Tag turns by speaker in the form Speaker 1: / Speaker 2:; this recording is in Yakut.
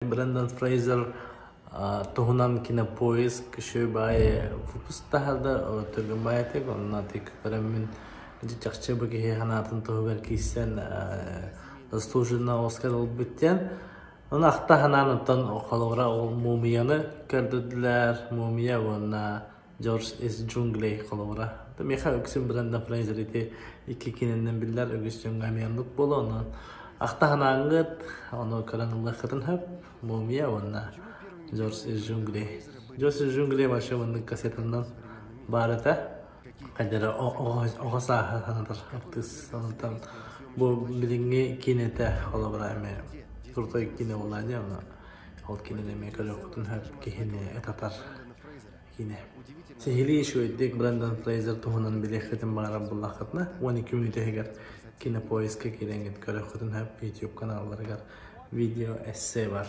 Speaker 1: Брендан Фрейзер туһунан Кинопоиск үчүгэй баҕайы выпуск таһаарда, түргэн баҕайытык, онно көрөммүн чахчы бу киһи санаатын туһугар киирсэн заслуженно Оскар ылбыт диэн. Ону ахта санаан оттон холобура ол Мумияны көрдөрдүлэр, Мумия уонна Джордж из джунглей холобура. Миэхэ үксүн Брендан Фрейзер ити икки кининэн биллэр, үгүс дьоҥҥо эмиэ оннук буолуо, онон ахта санааҥҥыт, ону көрөн ылыаххытын сөп. Мумия уонна Джордж из джунглей. Джордж из джунглей вообще маннык кассетанан баар этэ. Хайдара оҕо сааһа санатар артыыс онтон бу билиҥҥи киинэтэ холобура эмиэ крутой киинэ буолла дии, ону ол кинини эмиэ көрүөххүтүн сөп, киһини ытатар киинэ. Сиһилии үчүгэйдик Брендан Фрейзер туһунан билиэххитин баҕарар буоллаххытына, 12 мүнүүтэ иһигэр Кинопоиска киирэҥҥит көрүөххүтүн сөп, YouTube каналларыгар видео эссе бар.